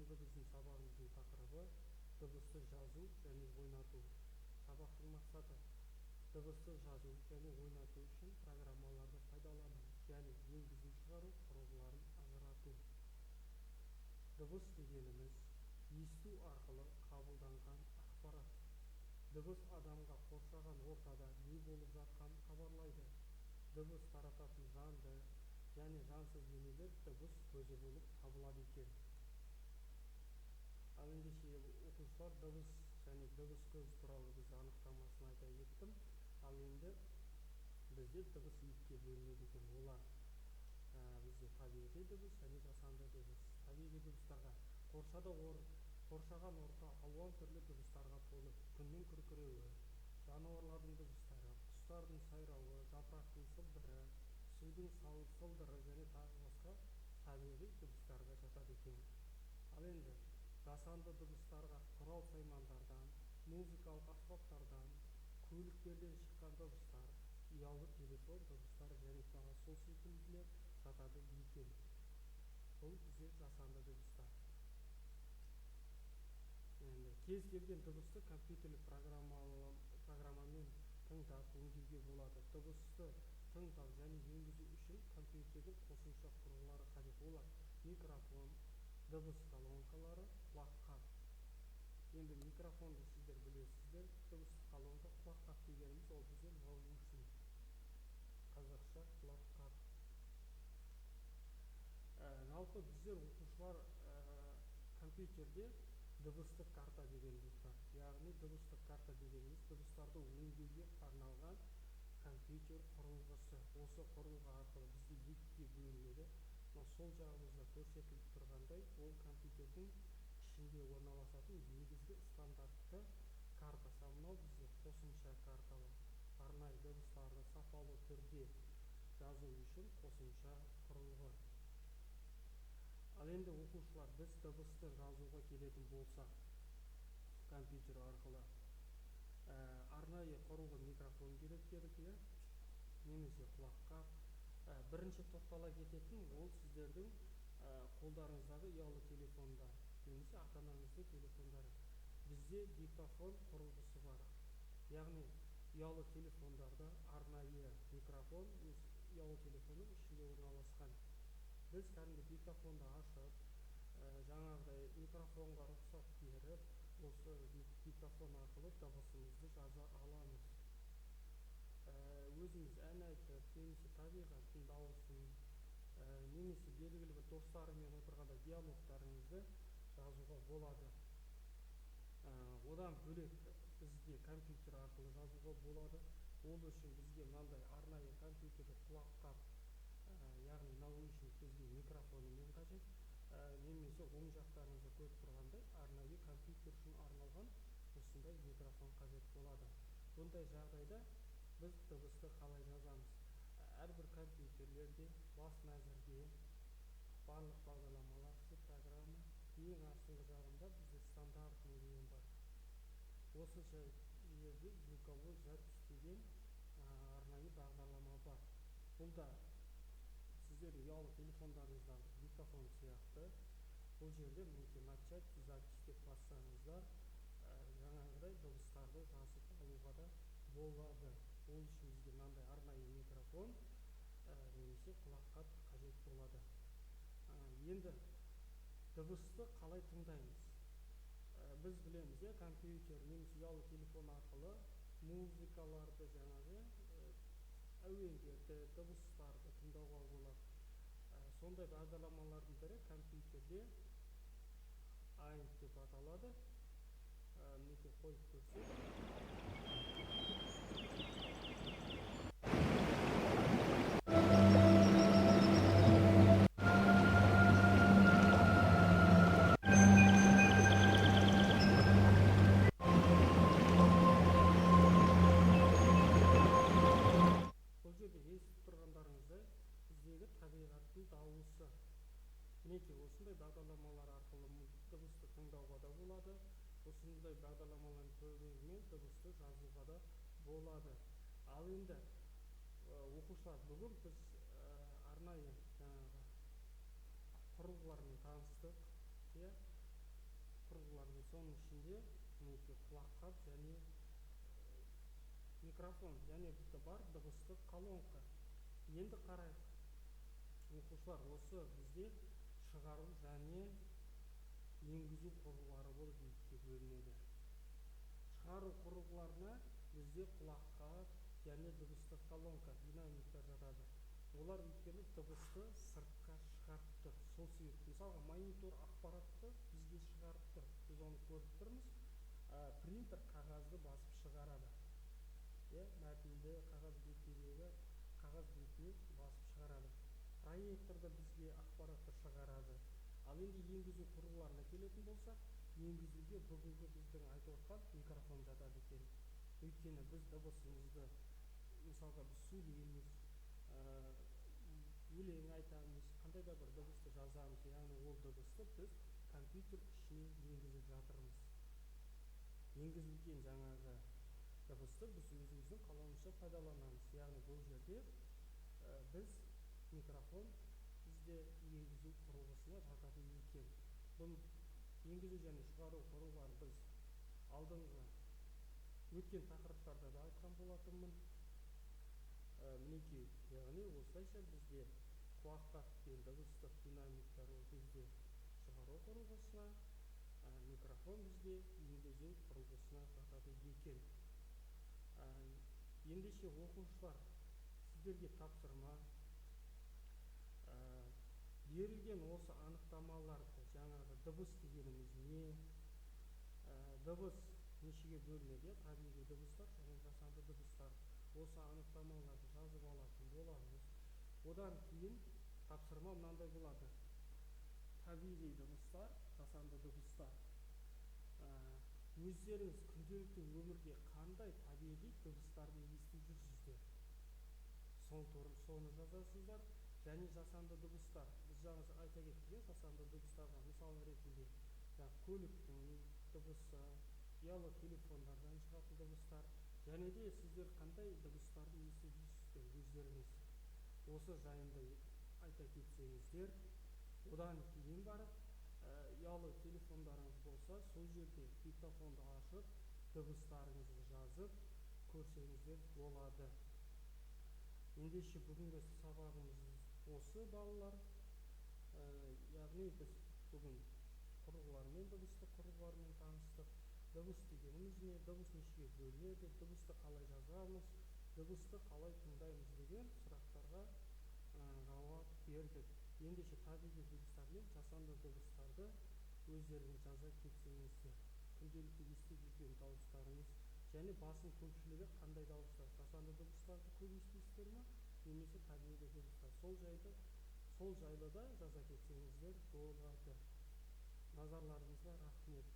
Бүгінгі біздің сабағымыздың тақырыбы дыбысты жазу және ойнату. Сабақтың мақсаты: дыбысты жазу және ойнату үшін программаларды пайдалану және енгізу-шығару құрылғыларын ажырату. Дыбыс дегеніміз есту арқылы қабылданған ақпарат. Дыбыс адамға қоршаған ортада не болып жатқанын хабарлайды. Дыбыс тарататын жанды және жансыз денелер дыбыс көзі болып табылады екен. Ал ендеше, оқушылар, дыбыс және дыбыс көзі туралы біз анықтамасын айта кеттім. Ал енді бізде дыбыс екіге бөлінеді екен. Олар бізде табиғи дыбыс және жасанды дыбыс. Табиғи дыбыстарға қоршаған орта алуан түрлі дыбыстарға толы. Күннің күркіреуі, жануарлардың дыбыстары, құстардың сайрауы, жапырақтың сыбдыры, судың сылдыры және тағы басқа табиғи дыбыстарға жатады екен. Ал енді жасанды дыбыстарға құрал-саймандардан, музыкалық аспаптардан, көліктерден шыққан дыбыстар, ұялы телефон дыбыстары және тағы сол секілділер жатады екен. Бұл бізде жасанды дыбыстар. Енді кез келген дыбысты компьютерлік программамен тыңдап өңдеуге болады. Дыбысты тыңдау және енгізу үшін компьютердің қосымша құрылғылары қажет. Олар: микрофон, дыбыс колонкалары, құлаққап. Енді микрофонды сіздер білесіздер. Дыбыстық колонка, құлаққап дегеніміз ол бізде наушник, қазақша құлаққап. Жалпы біздер, оқушылар, компьютерде дыбыстық карта дегеніміз бар. Яғни дыбыстық карта дегеніміз дыбыстарды өңдеуге арналған компьютер құрылғысы. Осы құрылғы арқылы бізде екіге бөлінеді. Мына сол жағымызда көрсетіліп тұрғандай, ол компьютердің ішінде орналасатын негізгі стандартты картасы. Мынау бізде қосымша карталар, арнайы дыбыстарды сапалы түрде жазу үшін қосымша құрылғы. Ал енді, оқушылар, біз дыбысты жазуға келетін болсақ, компьютер арқылы арнайы құрылғы микрофон керек дедік, иә, немесе құлаққап. Бірінші тоқтала кететін ол сіздердің қолдарыңыздағы ұялы телефондар немесе ата-анаңыздың телефондары. Бізде диктофон құрылғысы бар. Яғни ұялы телефондарда арнайы микрофон өз ұялы телефонның ішінде орналасқан. Біз кәдімгі диктофонды ашып, жаңағыдай микрофонға рұқсат беріп, осы диктофон арқылы дыбысымызды жаза аламыз. Өзіміз ән айтып немесе табиғаттың дауысын, немесе белгілі бір достарыңмен отырғанда диалогтарыңызды жазуға болады. Одан бөлек бізде компьютер арқылы жазуға болады. Ол үшін бізге мынандай арнайы компьютерлік құлаққап, яғни наушник бізге микрофонымен қажет, немесе оң жақтарыңызда көріп тұрғандай арнайы компьютер үшін арналған осындай микрофон қажет болады. Бұндай жағдайда біз дыбысты қалай жазамыз? Әрбір компьютерлерде бас мәзірде барлық бағдарламалар, все программы, ең астыңғы жағында бізде стандартный деген бар. Осы жерде звуковой запись деген арнайы бағдарлама бар. Бұл да сіздердің ұялы телефондарыңыздағы диктофон сияқты. Бұл жерде мінекей начать запись деп бассаңыздар, жаңағыдай дыбыстарды жазып алуға да болады. Ол үшін бізге мынандай арнайы микрофон немесе құлаққап қажет болады. Енді дыбысты қалай тыңдаймыз? Біз білеміз, иә, компьютер немесе ұялы телефон арқылы музыкаларды, жаңағы әуендерді, дыбыстарды тыңдауға болады. Сондай бағдарламалардың бірі компьютерде AINT деп аталады. Мінекей қойып көрсек. Бұл жерде естіп тұрғандарыңыздай біздегі табиғаттың дауысы. Мінекей осындай бағдарламалар арқылы дыбысты тыңдауға да болады. Осындай бағдарламалардың көмегімен дыбысты жазуға да болады. Ал енді, оқушылар, бүгін біз арнайы жаңағы құрылғылармен таныстық, иә. Құрылғылармен, соның ішінде мінекей құлаққап және микрофон және бар дыбыстық колонка. Енді қарайық, оқушылар, осы бізде шығару және енгізу құрылғылары болып екіге бөлінеді. Шығару құрылғыларына бізде құлаққап және дыбыстық колонка, динамиктер жатады. Олар өйткені дыбысты сыртқа шығарып тұр. Сол себепті, мысалға, монитор ақпаратты бізге шығарып тұр, біз оны көріп тұрмыз. Принтер қағазды басып шығарады, иә, мәтінді қағаз бетіндегі қағаз бетіне басып шығарады. Проектор да бізге ақпаратты шығарады. Ал енді енгізу құрылғыларына келетін болсақ, енгізуге бүгінгі біздің айтып отқан микрофон жатады екен. Өйткені біз дыбысымызды, мысалға, біз сөйлейміз, өлең айтамыз, қандай да бір дыбысты жазамыз, яғни ол дыбысты біз компьютер ішіне енгізіп жатырмыз. Енгізілген жаңағы дыбысты біз өзіміздің қалауымызша пайдаланамыз. Яғни бұл жерде біз микрофон бізде енгізу құрылғысына жатады екен. Бұл енгізу және шығару құрылғыларын біз алдыңғы өткен тақырыптарда да айтқан болатынмын. Мінекей, яғни осылайша бізде құлаққап пен дыбыстық динамиктер ол бізде шығару құрылғысына, микрофон бізде енгізу құрылғысына жатады екен. Ендеше, оқушылар, сіздерге тапсырма: берілген осы анықтамаларды, жаңағы дыбыс дегеніміз не, дыбыс нешеге бөлінеді, иә, табиғи дыбыстар және жасанды дыбыстар, осы анықтамаларды жазып алатын боламыз. Одан кейін тапсырма мынандай болады: табиғи дыбыстар, жасанды дыбыстар. Өздеріңіз күнделікті өмірде қандай табиғи дыбыстарды естіп жүрсіздер, соны жазасыздар. Және жасанды дыбыстар, біз жаңа айта кеттік, иә, жасанды дыбыстарға мысал ретінде жаңағы көліктің дыбысы, ұялы телефондардан шығатын дыбыстар, және де сіздер қандай дыбыстарды естіп жүрсіздер өздеріңіз, осы жайында айта кетсеңіздер. Одан кейін барып ұялы телефондарыңыз болса, сол жерде диктофонды ашып, дыбыстарыңызды жазып көрсеңіздер болады. Ендеше, бүгінгі сабағымыз осы, балалар. Яғни біз бүгін құрылғылармен, дыбыстық құрылғылармен таныстық. Дыбыс дегеніміз не, дыбыс нешеге бөлінеді, дыбысты қалай жазамыз, дыбысты қалай тыңдаймыз деген сұрақтарға жауап бердік. Ендеше, табиғи дыбыстар мен жасанды дыбыстарды өздеріңіз жаза кетсеңіздер, күнделікті естіп жүрген дауыстарыңыз және басым көпшілігі қандай дауыстар, жасанды дыбыстарды көп естисіздер ма немесе табиғи дыбыстар, сол жайлы да жаза кетсеңіздер болады. Назарларыңызға рахмет.